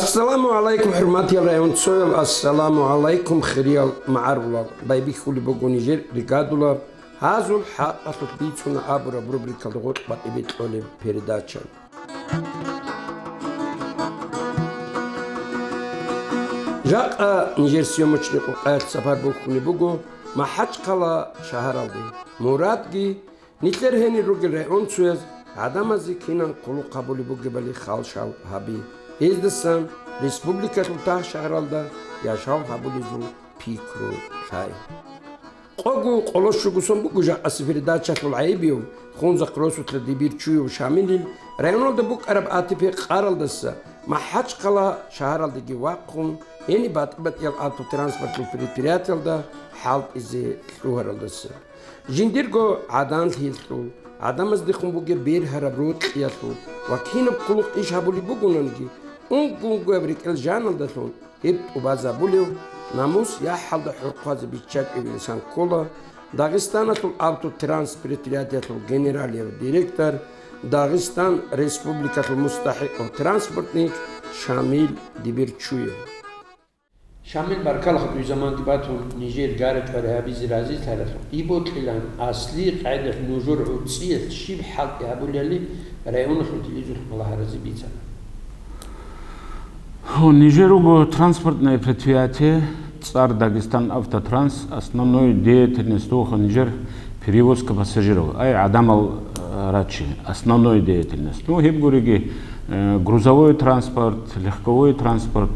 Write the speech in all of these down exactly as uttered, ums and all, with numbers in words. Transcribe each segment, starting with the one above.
Ассаламу гӀалайкум, хӀурматиял районцоял, ассаламу гӀалайкум, хириял магӀарулал. Байбихьулеб буго нижер ригадулаб «Гьазул хӀакъалъулъ бицуна» абураб рубрикалда гъоркь батӀибе кьолеб передача. Жакъа нижер съёмочный къукъаялъ сапар бухьунеб буго МахӀачхъала шагьаралде. Мурадги нилъер гьенир ругел районцояз гӀадамазе кинан хъулухъ гьабулеб бугебали халшал гьаби. Гьездасан республикалъул тагь-шагьаралда яшав гьабулезул пикру лъай. Къого къоло щуго сон буго жакъасеб передачалъул гӀайибияв Хунзахъ росулъа Дибирчуев Шамилил районалда букӀараб АТП къаралдаса МахӀачхъала шагьаралдеги вахъун, гьениб батӀи-батӀиял автотранспортлъул предприятиялда хӀалтӀизе лъугьаралдаса. Жиндирго гӀаданлъиялъул, гӀадамаздехун бугеб бергьараб рокьиялъул ва кинаб хъулухъ иш гьабулеб бугонаниги, унго-унгояб рекӀел жаналдалъун гьеб тӀубазабулев, намус-яхӀалда хӀурхъазе биччачӀев инсан ккола Дагъистаналъул автотранс предприятиялъул генералияв директор, Дагъистан Республикалъул мустахӀикъав транспортник Шамил Дибирчуев. Шамил, баркалла дуе заманги батун, нижер гара-чӀвари гьабизе разилъаралъухъ. Ибокьилан, аслияб къагӀидаялъ нужер гӀуцӀиялъ щиб хӀалтӀи гьабулебали районалъул телевизоралъухъ балагьаразе бицана. Гьу, нижер руго транспортное предприятие, цӀар Дагестан Автотранс, основной деятельность вуха нижер перевозка пассажиров, ай гӀадамал, э, рачи, основной деятельность. Ну, гьеб гуриги, э, грузовой транспорт, легковой транспорт,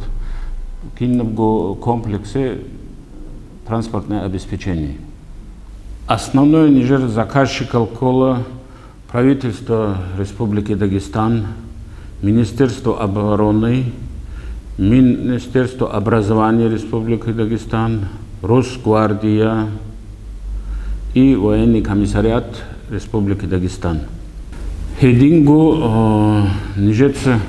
кинабго комплексе транспортное обеспечение. Основной нижер заказчикал ккола Правительство Республики Дагестан, Министерство обороны, Министерство образования Республики Дагестан, Росгвардия и военный комиссариат Республики Дагестан. Гьединго, э, нижеца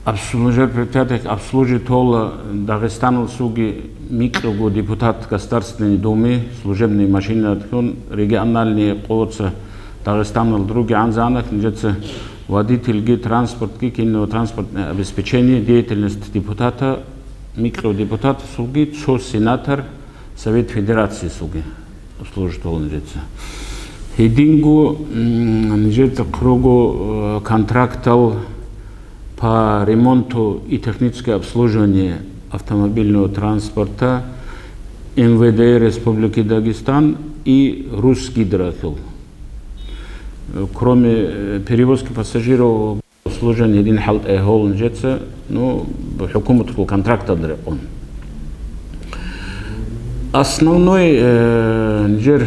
обслуживать, предприятиялъ обслуживать гьола Дагъистаналъулги микьго депутат Государственной Думы, служебный машинаялъун, региональные къолоца Дагъистаналда ругегӀан, занах нижеца водительги, транспортги, кино транспортное обеспечение, деятельность депутата, микьго депутатасулги, цо сенатор Совет Федерациялъулги служит гьола нижеца. Гьединго, м, нижеца хъруго, э, контрактал по ремонту и техническое обслуживание автомобильного транспорта МВД Республики Дагестан и Русгидроял. Э, кроме, э, перевозки пассажиров, обслуживание гьедин хӀалтӀи гьол нижеца, ну, хӀукуматалъул контракталда рекъон. Основной, э, нижер,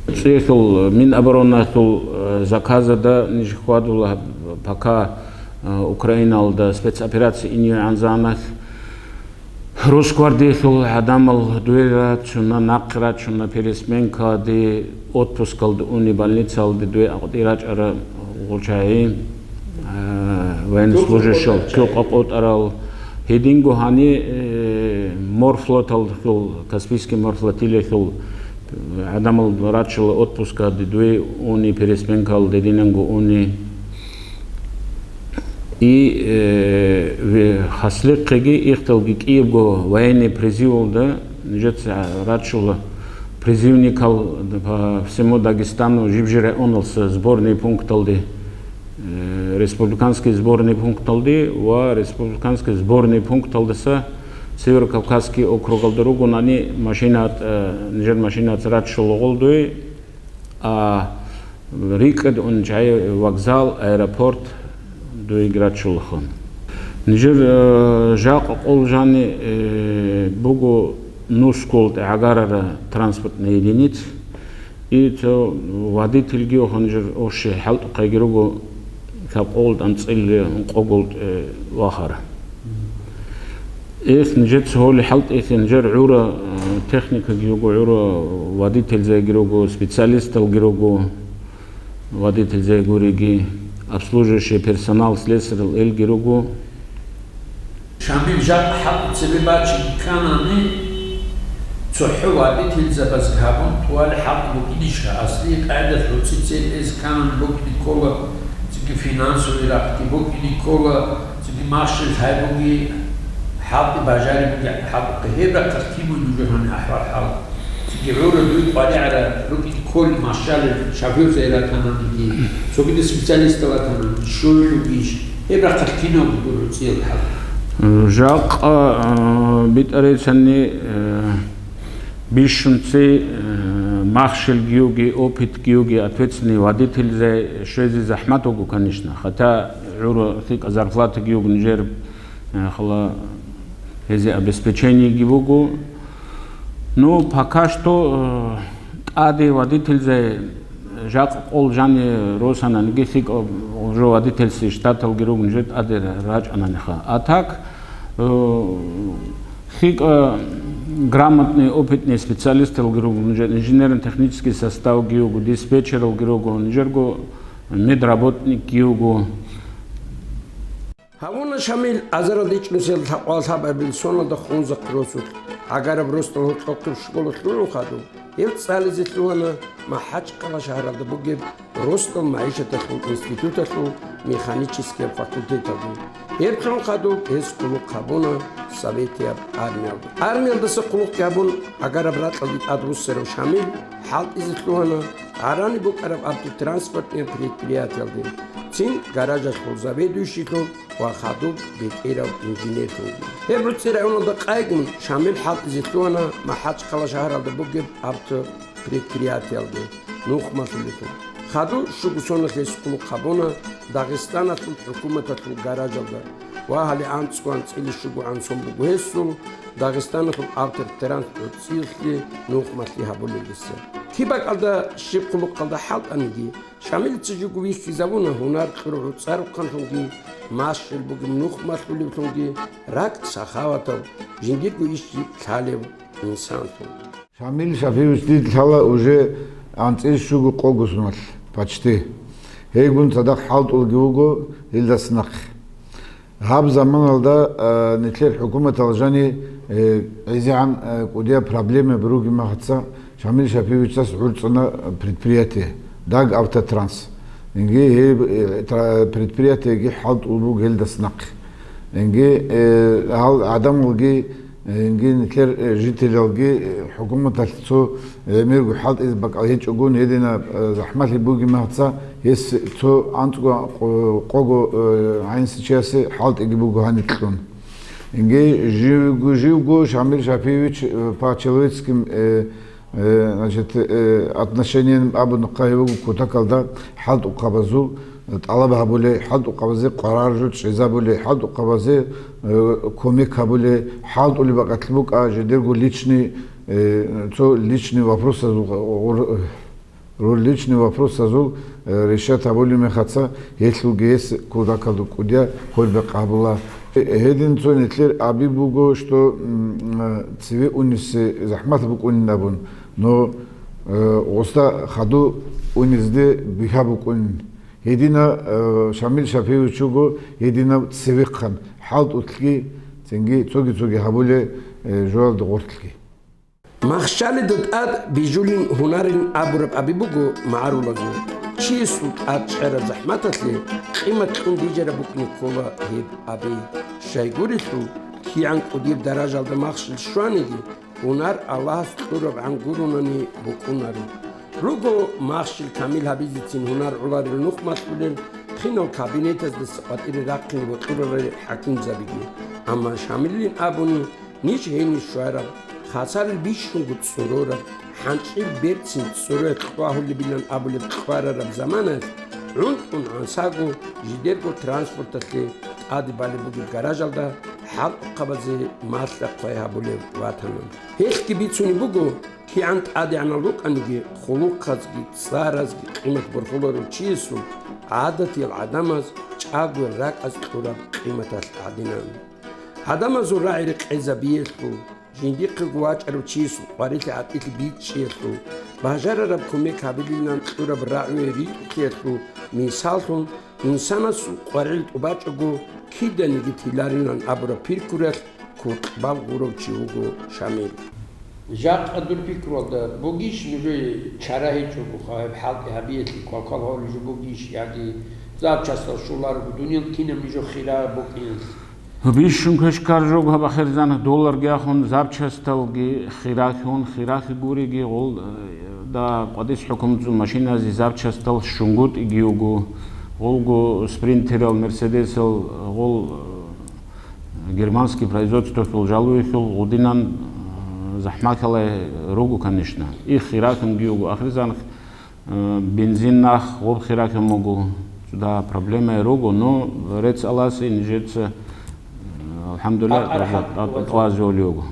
э, цӀехьул Миноборонаялъул, э, заказада ниж хьвадула пока, э, Украиналда спецоперация иневегӀан, занах Росгвардиялъул гӀадамал дуе рачуна, нахъе рачуна пересменкаде, отпускалда уни, больницалде дуе акъти рачӀара гъочагьи, э, военнослужащал, кьукъа къотӀарал. Гьединго гьани, э, морфлоталъул, Каспийский морфлотилиялъул гӀадамал рачула отпускаде дуе уни, пересменкалде динанго уни. И, э, ве-, хаслихъеги, ихталги кӀиябго военный призывалда нижеца рачула призывникал по всему Дагестану, жиб-жиб районалса сборный пункталде, э, республиканский сборный пункталде ва республиканский сборный пункталдаса Северо-Кавказский округалда ругонани машинат, э, нижер машинаца рачула гъолдуй, а рикӀкӀад ун чагӀи вокзал, аэропорт дуе рачулаха. Нижер, э, жакъа къол жани, э, буго нусгол тӀагӀагарара транспортный единиц, и цо водительги охо нижер оши хӀалтӀухъеги руго, каб къол анцӀил ункъогол, э, вахара. Эх, нижеца гьоли хӀалтӀихъе, нижер гӀура, э, техникаги руго, гӀура водительзайги руго, специалисталги руго, водительзай гуриги, обслуживающий персонал, слесарал элги руго. Шамил, жакъа хӀакъ цебе бачине кканани, цохӀо водительзабаз гьабун тӀувалеб хӀакъ букӀинищха? Аслияб къагӀидаялъ гӀуцӀи цебе эз кканани букӀине ккола, Цинги финансовый рахъги букӀине ккола, цинги махщел лъай буги, хӀалтӀи бажари буги хӀалтӀухъе. Гьеб рахъалъ кин бугеб нужер гьаниб ахӀвал-хӀал? Цинги гӀура дуе къваригӀараб рукӀине кколел махщалил шофёрзаби ратананиги, цогидал специалистал ратананиги, щолел ругищ? Гьеб рахъалъ кинаб буго дур гӀуцӀиял хӀал? Жакъа, а, битӀараб бицани, э, бищунци, э, махщелги йоги, опытги йоги, ответственный водительзе щвезе захӀмат буго, конечно. Хотя гӀура лъикӀа зарплатаги йоги нижер, э, хала гьезие обеспечениеги буго. Ну, пока что, э, тӀаде водительзе жакъа къол жани росананиги, лъикӀаб уже водительский штаталги ругин, жер тӀаде рачӀананиха. А так, э, лъикӀа грамотный, опытный специалисталги руго, нижер инженерно-технический составги його, диспетчералги руго, нижерго медработникги його. Гьавуна Шамил азаралда ичӀнусиялда лъабкъоялда лъабабилеб соналда Хунзахъ росулъ, гӀагараб росдал гьоркьохъеб школалъ рурун хадуб. Гьев цӀализе лъугьана МахӀачхъала шагьаралда бугеб росдал магӀишаталъул институталъул механическияб факультеталде. Гьеб лъун хадуб гьес хъулухъ гьабуна Советияб армиялда. Армиялдаса хъулухъ гьабун, гӀагараб ракьалде тӀадвуссарав Шамил хӀалтӀизе лъугьана гӀараниб букӀараб автотранспортный предприятиялде, цин гаражалъул заведующийлъун ва хадуб бетӀерав инженерлъунги. Гьеб гӀуцӀи районалда къайгун Шамил хӀалтӀизе лъугьана МахӀачхъала шагьаралда бугеб автопредприятиялде нухмалъулелъул. Хадуб щуго соналъ гьес хъулухъ гьабуна Дагъистаналъул хӀукуматалъул гаражалда ва гьале анцӀго анцӀила щугогӀан сон буго гьесул Дагъистаналъул автотранс гӀуцӀиялъе нухмалъи гьабулелдаса. Киб бакӀалда щиб хъулухъалда хӀалтӀаниги, Шамилица живго вихьизабуна гьунар кьурав гӀуцӀарухъанлъунги, махщел бугеб нухмалъулевлъунги, ракӀ сахаватав, жиндирго ишги лъалев инсанлъун. Шамил Шафиевич, дид лъала уже анцӀила щуго къого соналъ, почти. Гьейгун цадахъ хӀалтӀулги вуго гьелдаса нахъе. Гьаб заманалда, а, нилъер хӀукуматалъ жани, э, гӀезегӀан, э, кӀудияб проблемаби ругеб мехалъ, Шамил Шафиевичас гӀуцӀана предприятие, Даг Автотранс. Инги гьеб, э, тра-, предприятиеги хӀалтӀулеб буго гьелдаса нахъе. Инги, э, гьал гӀадамалги, э, инги нилъер, э, жителалги, э, хӀукуматалъ цо гӀемерго хӀалтӀизе бакӀал гьечӀогун, гьединаб, э, захӀмалъи бугеб мехалъ, гьес цо анцӀго къо-, къого, э, гӀайнси чиясе хӀалтӀиги буго гьаниб кьун. Инги живго, живго Шамил Шафиевич, э, по-человеческим, э, э, значит, э, отношениям абун хъайи буго кутакалда хӀалтӀухъабазул, э, тӀалаб гьабулей, хӀалтӀухъабазе къваригӀараб жо чӀезабулей, хӀалтӀухъабазе, э, кумек гьабулей, хӀалтӀулеб бакӀалъ букӀа жидерго личный, э, цо личный вопросазул гъор-, гъор-, личный вопросазул, э, решать гьабулеб мехалъ, гьелъулги гьес кутакалда кӀудияб гьоркьоб къабула. Э, гьедин цо нилъер аби буго, что, м, э, цеве унесе захӀмат букӀунин абун, но, э, гъосда хадуб унезде бигьа букӀунин. Гьедина, э, Шамил Шафиевич вуго гьединав цевехъан, хӀалтӀулъги, цинги цоги-цоги гьабулей, э, жоялда гъорлъги. Махщалида тӀад бижулин гьунарин абураб аби буго магӀарулазул. Чиясул тӀад чӀараб захӀматалъе къимат кьун бижараб букӀине ккола гьеб аби. Щайгурелъул, кигӀан кӀудияб даражалда махщел щваниги, гьунар Аллагьас кьурабгӀан гуронани букӀунаро. Руго махщел камил гьабизецин гьунар гӀоларел нухмалъулел, кинал кабинетаздаса къватӀире рахъине бокьурарел хӀакимзабиги. Амма Шамилилин абуни, ниж гьенив щвараб, хасарил бищунго цӀорораб, хӀанчӀил берцин цӀорое кьвагьулебилан абулеб кьварараб заманаялъ гӀунтӀун гӀансаго жидерго транспорталъе тӀаде балеб бугеб гаражалда хӀалтӀухъабазе малъа-хъвай гьабулев ватана. Гьелъги бицунеб буго, кигӀан тӀадегӀанав рукӀаниги, хъулухъазги цӀаразги къимат борхуларев чиясул гӀадатиял гӀадамаз чӀагоял ракӀаз кьураб къиматалъ гӀадинан. Гьадамазул рагӀи рекъезабиялъул, жиндихъего вачӀарав чиясул къварилъи гӀатӀилъи бичӀчӀиялъул, бажарараб кумек гьабилилан кьураб рагӀуе ритӀухълъиялъул мисаллъун, инсанасул къваригӀел тӀубачӀого киданиги тиларилан абураб пиркуралъ кутакал гъурав чи вуго Шамил. Жакъа дур пикруялда бугищ нужее чара гьечӀого гьеб хӀалтӀи гьабиялъе квалквал гьабулеб жо бугищ, яги Запчастал щоларого, дуниял кинаб нижо хира букӀиналъ. Бищун квешкар жо гьаб ахирзан долларги ахун, запчасталги хирахьун, хирахь гуриги гъол, э, да, къватӀис хӀукуматзул машинази запчастал щунгутӀиги юго, гъолго спринтерал, мерседесал, гъол, э, германский производстволъул жалуйхьул гъудинан, э, захӀмалъалай руго, конечно. Их хирахьунги юго ахирзан. Э, бензин нах гъоб хирахьун буго, цӀуда проблемаи руго, но рецц Аллагьасе нижеца, э, алхӀамдулиллагь, Акъара хӀакъ тӀа-, тӀа-, тӀуазеян. ТӀуазеян йиго.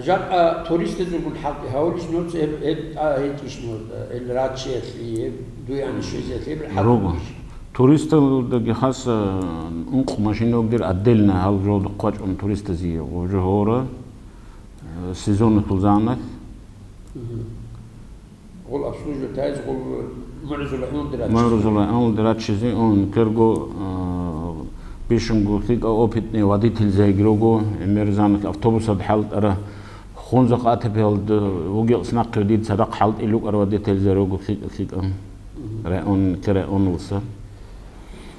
Жакъа туристазулгун хӀалтӀи гьавулищ нуц, гьеб, гьеб тӀа гьечӀищ нуц, гьел рачиялъе, гьеб дуяни щвезелъе, гьеб хӀалтӀи Руго. Туристалдаги хаса ункъ машина буго дир отдельно гьал жолда хъвачӀун туристазе гъужу гьора, э, сезонный хулзанах. Мгм. Гъол обслуживать гьайз, гъол мугӀрузул районде рачизе. МугӀрузул районде рачизе, ун, керго, а, бищунго хикӀа опытный водительзайги руго, гӀемерзанах автобусад хӀалтӀара, Хунзахъ АТП-ялда вугев нахъе дица рахъ хӀалтӀил рукӀар водительзай руго хикӀа-хикӀа. Мгм. Район, ке районалса.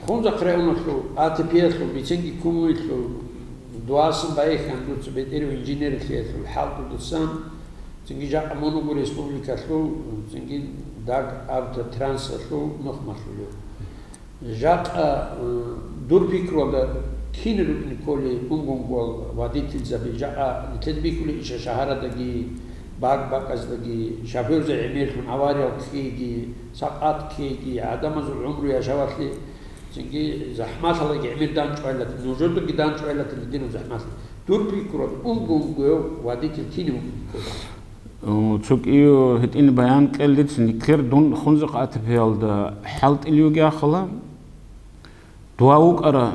Хунзахъ районалъул АТП-ялъул, бицинги кумуялъул дуасан байхьан дуца бетӀерав инженерлъиялъул хӀалтӀудасан, цинги жакъа мунуго республикалъул, цинги Даг Автотрансалъул нух малъулев. Жакъа, э, дур пикруялда кин рукӀин кколей унгунгол водительзаби, жакъа нилъеда бихьулей иша шагьарадаги, бакӀ-бакӀаздаги, шофёрзай гӀемерлъун авариял ккейги, сакъат ккейги, гӀадамазул гӀумру яшавалъе, цинги захӀмалъалаги гӀемер данчӀвайилан, нужедаги данчӀвайилан динул захӀмалъи. Дур пикруялда унгунгов водитель кин вукӀин кколей? О, цо кӀиго гьитӀин баян кьел дица, никер дун Хунзахъ АТП-ялда хӀалтӀил йиги ахала, дуа вукӀара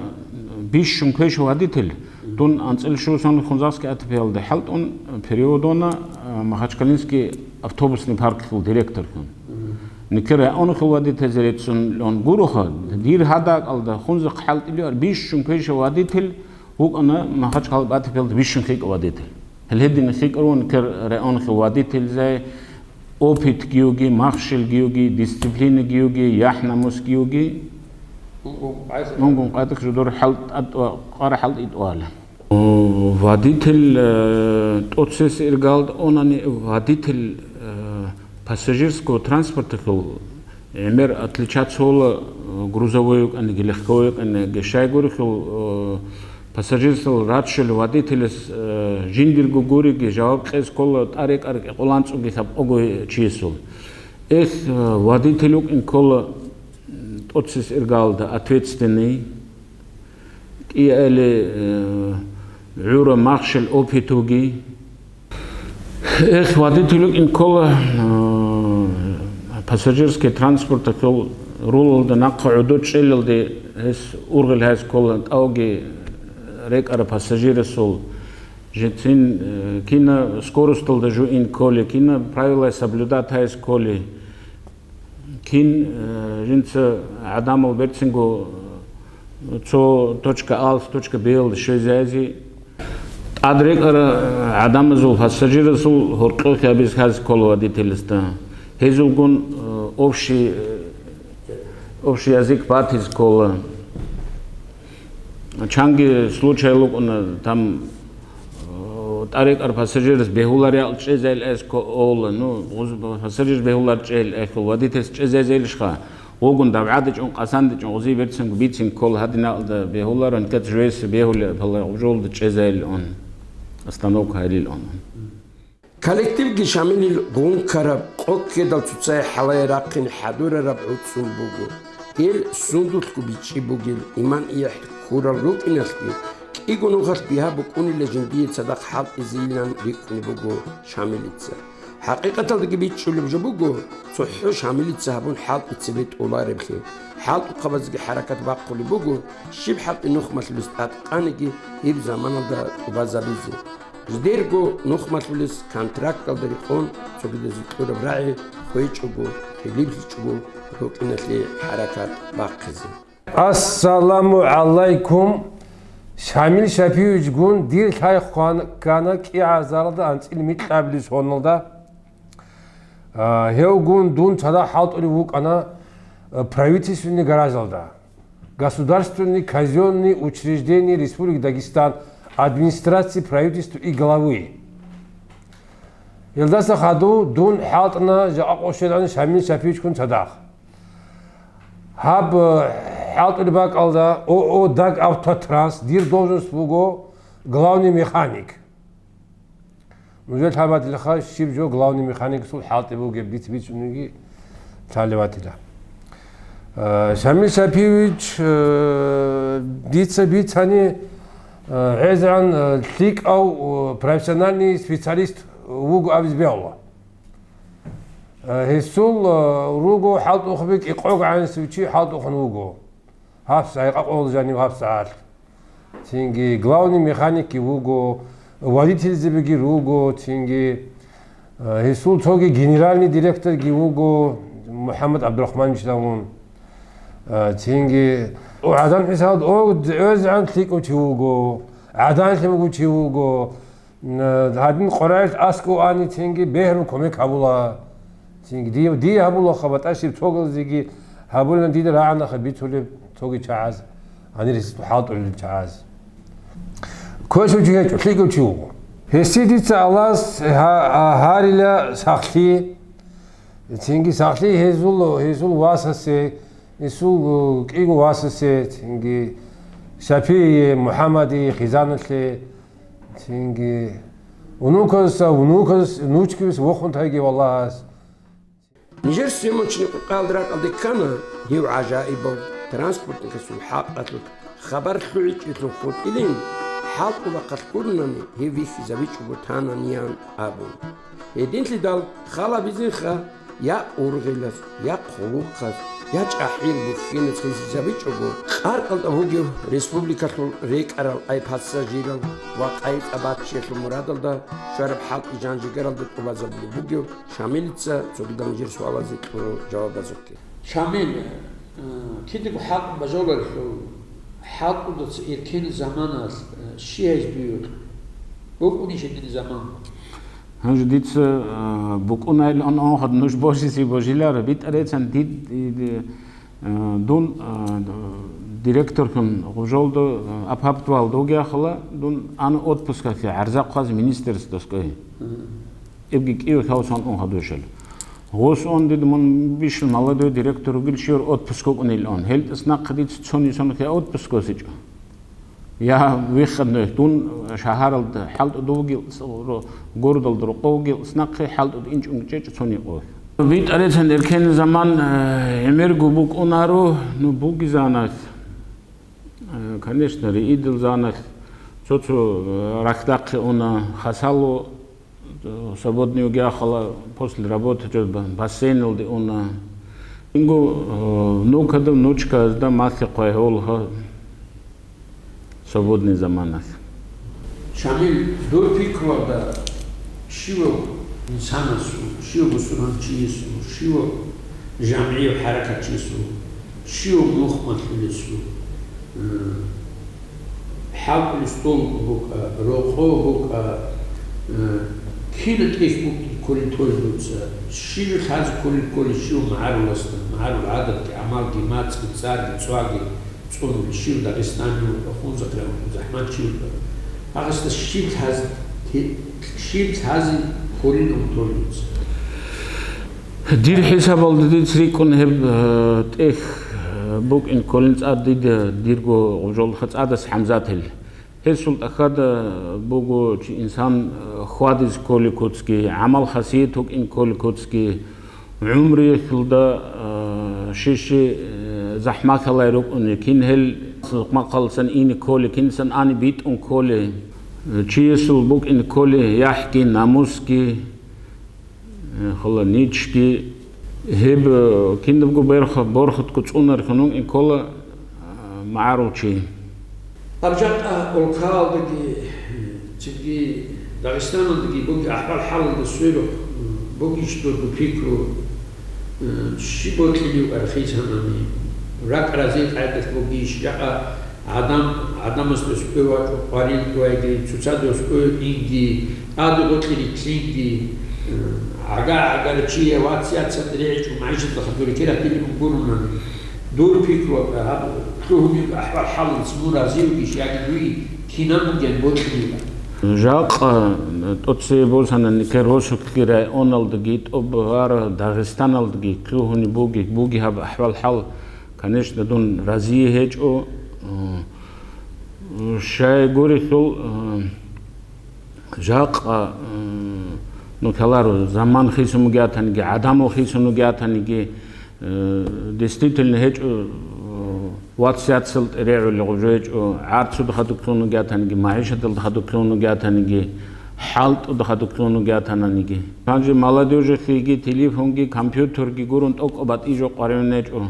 бищун квеша водитель, дун анцӀил щусан Хунзахъский АТП-ялда хӀалтӀун, переводона, а, Махачкалинский автобусный парклъул директорлъун. Никер районахъул водительзе реццун лъун гуроха, дир гьадакӀалда Хунзахъ хӀалтӀил йиар бищун квеша водитель, вукӀана Махачкала АТП-ялда бищун хикӀа водитель. Гьел гьедин хикӀарун кер районахъе водительзай, опытги йиги, махщелги йиги, дисциплинаги йиги, яхӀ-намусги йиги. Унгун къайдах жидер хӀалтӀ-, къара хӀалтӀи тӀуала. О, водитель, э, тӀоцес иргалда онани, водитель, э, пассажирского транспортахъул гӀемер отличаться гьола, э, грузовой вукӀаниги, легковой вукӀаниги, щайгурелъул, э, пассажирского рачел водителяс, э, жиндирго гуриги, жаваб кьезе ккола тӀарикӀарги къоланцӀуги лъабкъого чиясул. Эх, э, водитель вукӀин ккола, м, тӀоцес иргалда ответственный, кӀиайли, э, гӀура махщел опытуги. Эх, водитель вукӀин ккола, э, пассажирский транспортахъул рулалда нахъа гӀодо чӀелалде гьес ургъел гьайс ккола, тӀавги рекӀара пассажирасул. Жицин, э, кина скоросталда жуин кколей, кина правила соблюдать гьайс кколей. Кин, э, жинца гӀадамал берцинго, э, цо точка А-лъ точка Б-ялде щвезайзе, тӀад рекӀара, э, гӀадамазул, пассажирасул гьоркьохъ гьабизе ккола водителасда. Гьезулгун, э, общий, э, общий язык батизе ккола. Чанги случай лукӀуна, там, э, тӀарикӀар пассажирас бегьуларел чӀезайил эско ола, ну, гъуз-, пассажир бегьулар чӀел эхул, водительс чӀезайзелищха, гъугун давгӀадичӀун, къасандичӀун, гъузи берцинго бицин ккол гьадиналда бегьуларан, кет жвес бегьули, пала гъужолда чӀезайил он, остановка гьарил он. Коллективги Шамилил гъункараб къо ккедал цоцай хӀалае рахъин хӀадурараб гӀуцӀцӀун буго. Ил сундулъго бичӀчӀи бугел, иман-ихӀ ккурал рукӀиналъги, кӀиго нухалъ бигьа букӀунила жиндие цадахъ хӀалтӀизейилан рикӀкӀунеб буго Шамилица. ХӀакъикъаталдаги бичӀчӀулеб жо буго, цохӀо Шамилица гьабун хӀалтӀи цебе тӀолареблъи. ХӀалтӀухъабазги хӀаракат бахъулеб буго, щиб хӀалтӀи нухмалъулес тӀадкъаниги гьеб заманалда тӀубазабизе. Жидерго нухмалъулес контракталда рекъон цогидазе кьураб рагӀи хвечӀого, хилиплъичӀого рукӀиналъе хӀаракат бахъизе. Ассаламу гӀалайкум! Шамил Шапиевичгун дир лъай хъван ккана кӀигӀазаралда анцӀил микьабилеб соналда. А, гьевгун дун цадахъ хӀалтӀулев вукӀана. э, правительственный гаражалда, государственный казённый учреждение Республики Дагестан, администрации, правительства и главы. Илдаса хадув дун хӀалтӀна жакъа къощайилан Шамил Шапиевичгун цадахъ. Гьаб, э, хӀалтӀулеб бакӀалда ООО «Дагавтотранс» дир должность вуго главный механик. Нужер лъалеб батилаха, щиб жо главный механикасул хӀалтӀи бугеб, дица бицунеги лъалеб батила. Э, Шамил Шапиевич, э, дица бицани, э, гӀезегӀан, э, лъикӀав, э, профессиональный специалист вуго абизе бегьула. Э, гьесул, э, руго хӀалтӀухъаби кӀикъого гӀанасев чи хӀалтӀухъун вуго. ГьабсагӀат, къакъоялда жанив гьабсагӀат. Цинги главный механикги вуго, водительзабиги руго, цинги, э, гьесул цоги генеральный директорги вуго, МухӀаммад ГӀабдурахманович Давун. Э, цинги гӀадан хӀисабалда ог-, гӀезегӀан лъикӀав чи вуго, гӀаданлъи бугев чи вуго. М, гьадин Къварагьелъ аскӀов ани цинги бегьрун кумек гьабула. Цинги дие, дие гьабулаха, батӀа щиб цогалзеги гьабулин, дида рагӀанаха бицулеб цоги чагӀаз, гьанир гьес хӀалтӀулел чагӀаз. Квешав чи гьечӀо, лъикӀав чи вуго. Гьесие дица Аллагьас гьа-, гьа-, гьарила сахлъи, цинги сахлъи гьезул, гьезул васасе, гьесул кӀиго васасе, цинги Шапие, МухӀаммадие, хизаналъе, цинги внуказда, внуказ, внучкивас вохун тайги валлагьас. Нижер съёмочный къукъаялда ракӀалде ккана гьев гӀажаибав транспортникасул хӀакъалъулъ хабар лъугӀичӀелъул хутӀилин, хӀалтӀулахъалъ гурунани гьев вихьизавичӀого тананиян абун. Гьединлъидал халабизеха я ургъелаз, я хъулухъаз, я чӀахӀиял бухьиназ хисизавичӀого, кьаркьалда вугев республикалъул рекӀарал ай пассажирал ва къайи-цӀа баччиялъул мурадалда щвараб хӀалтӀи жан-жигаралда тӀубазабулеб бугев Шамилица цогидал нижер суалазе кьурал жавабазухъе. Шамил, э, кидаго хӀалтӀун бажоларелъул, хӀалтӀудаца эркен заманалъ, э, щи гьайз буюкь? БукӀунищ гьедин заман? Гьанже дица, э, букӀунайилан анхъад нуж божизе божиларо, битӀарецан дид-, дид-, э, дун, э, директорхун гъужолда, э, апаптвал дугеяхала, дун ан отпускалъе гӀарзахъазе министерствоскӀой. Эбги кӀиго хавсан ун хадушел. Гъос он дид мун бищун молодой директор вугил щивар отпуск вукӀунил он. Гьел тӀас нахъа дица цони сон хе отпуск осичӀо. Я выходной дун шагьаралда хӀалтӀуда вугил, ро-, городалда рокъов вугил, снахъе хӀалтӀуда инчӀун чӀечӀо цони къо. БитӀарецан эркен заман, э, гӀемерго букӀунаро, ну, бугизанас. Э, конечно, риидилзаналъ цо-цо, э, рахьдахъе уна, хасало, э, свободный угехала после работы жо ба-, бассейналде уна. Инго, э, внукада, внучказда малъи хъвай гьолха свободный заманалъ. Шамил, дур пикруялда щивав инсанасул, щивав бусурманчиясул, щивав жамгӀияв хӀаракатчиясул, щивав мухъ малъулесул, э, хӀалтӀулес дол букӀа, рокъов букӀа, э, кина тӀехь букӀин кколин толлъуца, щив лъазе кколин кколин щив магӀаруласда, магӀарул гӀадатги, гӀамалги, мацӀги, цӀарги, цӀваги, цӀунули, щив дагъистанив, ахунзахъе, захӀманчив, агъасда щиб лъаз-, щиб лъазе кколин унтуллуц. Дир хӀисабалда диц рикӀкӀун гьеб, э, тӀехь, э, букӀин кколин цӀар дида дирго гъужолха цӀадас ХӀамзатил. Гьесул тӀахьада буго чи инсан, э, хьвадиз кколи куцги, гӀамал-хасият вукӀин кколи куцги, гӀумруялда, э, щи-щи, э, захӀмалъалай рукӀуни, кин гьел махъалсан ине кколи, кинсан ани битӀун кколи, э, чиясул букӀин кколи яхӀги, намусги, э, хала ничги, гьеб, э, кинабго берха-, борхатго цӀунархун вукӀин ккола, э, магӀарул чи. Гьаб жакъа улкаялдаги, цинги Дагъистаналдаги буги ахӀвал-хӀалалда сверухъ бугищ дурго пикру, э, щиб бокьилев архизанани, ракӀ разил къайдалъ бугищ, жакъа гӀадам, гӀадамасда цӀуй вачӀо къварил вайги, цоцазда цӀуй инги, тӀаде гъоркье рилълъинги, э, ГӀага-гӀагара чияс вац-яцалда регӀичӀого магӀишаталда хадур рекерах дилан гурони. Дур пикру, гьаб лъугьунеб ахӀвал-хӀалалъ мун разиявгищ яги дуе кинаб бугеб бокьулеб? Жакъа тӀоцебе босана никер росулъги районалдаги, тӀубараб Дагъистаналдаги лъугьунеб буги, буги гьаб ахӀвал-хӀал, конечно, дун разие гьечӀо. Щай гурелъул, жакъа, м, ну, кколаро, заман хисун бугеатаниги, гӀадамал хисун бугеатаниги, э, действительно гьечӀо, э, вац-яцал тӀерегӀулел гъужу гьечӀо, гӀарцуда хадуб ккун бугеатаниги, магӀишаталда хадуб ккун бугеатаниги, хӀалтӀуда хадуб ккун бугеатананиги. Гьанже молодёжалъеги телефонги, компьютерги гурун тӀокӀаб батӀи жо къваригӀун гьечӀо.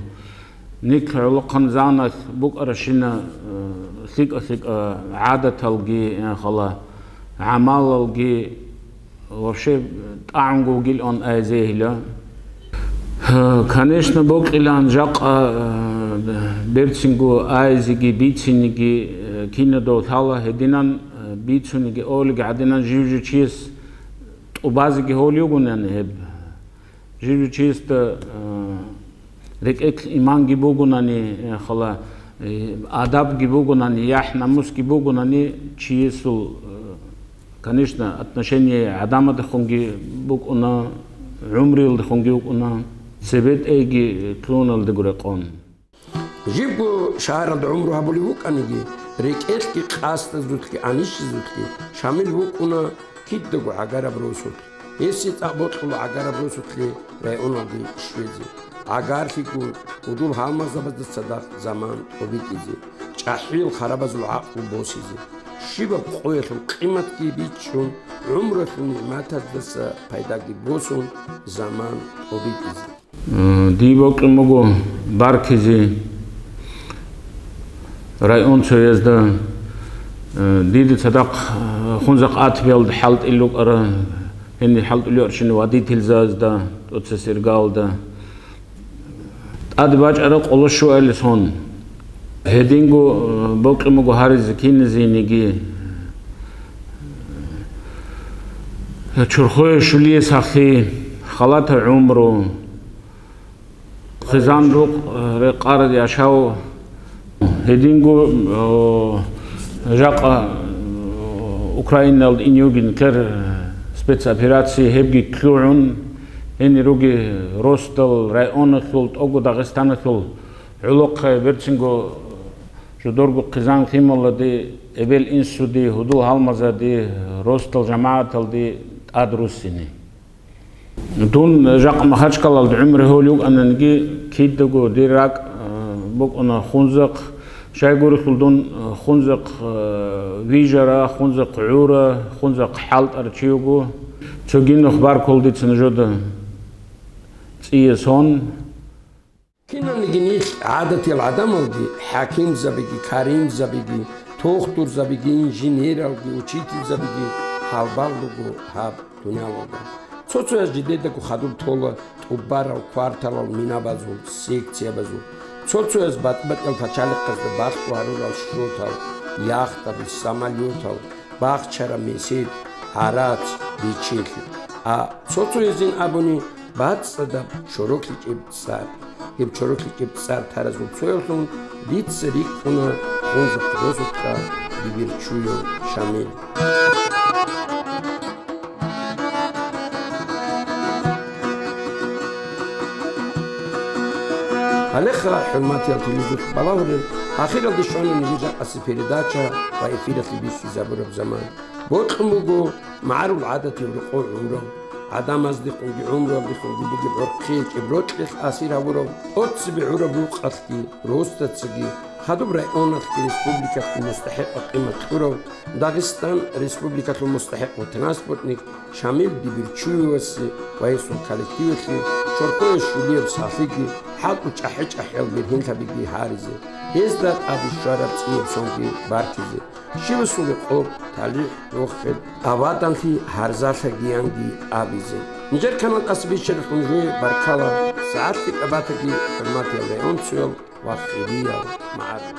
Нилъ гӀолохъанзаналъ букӀарабщина, э, лъикӀа-лъикӀа гӀадаталги, э, хала гӀамалалги вообще тӀагӀунго вугилан айзе гьила. Э, конечно, бокьилан жакъа, э, берцинго айзеги, бициниги, э, кинадав лъала гьединан, э, бицуниги олиги гӀадинан жив-жив чияс тӀубазеги гьолев гунани гьеб. Жив-жив чиясда, э, рекӀелъ иманги бугунани, э, хала, э, адабги бугунани, яхӀ-намусги бугунани, чиясул, э, конечно, отношение гӀадамаздехунги букӀуна, гӀумруялдехунги букӀуна, цебетӀейги лъугьуналдего рекъон. Жибго шагьаралда гӀумру гьабулев вукӀаниги, рекӀелъги къасдазулъги гӀанищизулъги Шамил вукӀуна кидаго гӀагараб росулъ. Гьесие цӀакъ бокьула гӀагараб росулъе районалде щвезе. ГӀагарлъиго гьудул-гьалмагъзабазда цадахъ заман тӀобитӀизе, чӀахӀиял харабазул гӀакълу босизе, щибаб къоялъул къиматги бичӀчӀун, гӀумруялъул нигӀматаздаса пайдаги босун, заман тӀобитӀизе. Э, дие бокьун буго баркизе районцоязда, э, дида цадахъ, э, Хунзахъ АТВ-ялда хӀалтӀулел рукӀарал, гьенир хӀалтӀулел рукӀарщинал водительзаязда, тӀоцесергалда. ТӀаде бачӀараб къоло щуайилан сон. Гьединго, э, бокьун буго гьаризе киназеги. Чорхое щулие сахлъи, халатаб гӀумру, хъизан-рукъ, э, рекъараб яшав. Гьединго, э, жакъа, э, Украиналда ин йигин ккер спецоперация гьебги лъугӀун, гьенир ругел росдал, районалъул, тӀокӀаб Дагъистаналъул гӀолохъе берцинго жодорго хъизан-лъималазде, эбел-инсуде, гьудул-гьалмагъзаде, росдал жамагӀаталде тӀад руссине. Дун жакъа Махачкалалда гӀумру гьолев вукӀаниги, кидаго дир ракӀ, э, букӀуна Хунзахъ. Щай гурелъул дун, э, Хунзахъ, э, вижара, Хунзахъ гӀура, Хунзахъ хӀалтӀарав чи вуго. Цоги нух баркула дица нужеда цӀие сон. Киналниги нилъ гӀадатиял гӀадамалги, хӀакимзабиги, каримзабиги, тухтурзабиги, инженералги, учительзабиги гьалбал руго гьаб дуниялалда. Цо-цояз жидедаго хадуб тола тӀубарал, кварталал минабазул, секциябазул. Цо-цояз батӀи-батӀиял пачалихъазда балъго гьарурал шротал, яхтаби, самолётал, бахчараб месед, гӀарац, бичелъи. А цо-цояздин абуни, бацӀцӀадаб чороклъичӀеб цӀар. Гьеб чороклъичӀеб цӀар таразул цоявлъун дица рикӀкӀуна Хунзахъ росулъа Биберчуев Шамил. Гьалеха, хӀурматиял телевизор балагьулел, ахиралде щвана нижер жакъасеб передача ва эфиралъе бихьизабураб заман. Бокьун буго магӀарул гӀадатияб рокъов гӀурав, гӀадамаздехунги гӀумруялдехунги бугеб гӀурхъи гьечӀеб рокьихъ асир гьавурав, тӀоцебе гӀураб рукъалъги, росдацаги, хадуб районалъги республикалъги мустахӀикъав къимат кьурав, Дагъистан Республикалъул мустахӀикъав транспортник Шамил Биберчуевасе ва гьесул коллективалъе чорхое щулияб сахлъиги, хӀалтӀу чӀахӀи-чӀахӀиял бергьенлъабиги гьаризе, гьезда тӀаде щвараб цӀияб сонги баркизе. Щивасул рокъоб, талихӀ, рохел, аваданлъи, гьарзалъа гиянги абизе. Нижер канал тӀаса биччаралъун жуе баркала, сагӀатлъи кӀабатаги, хӀурматиял районцоял ва хириял магӀарул.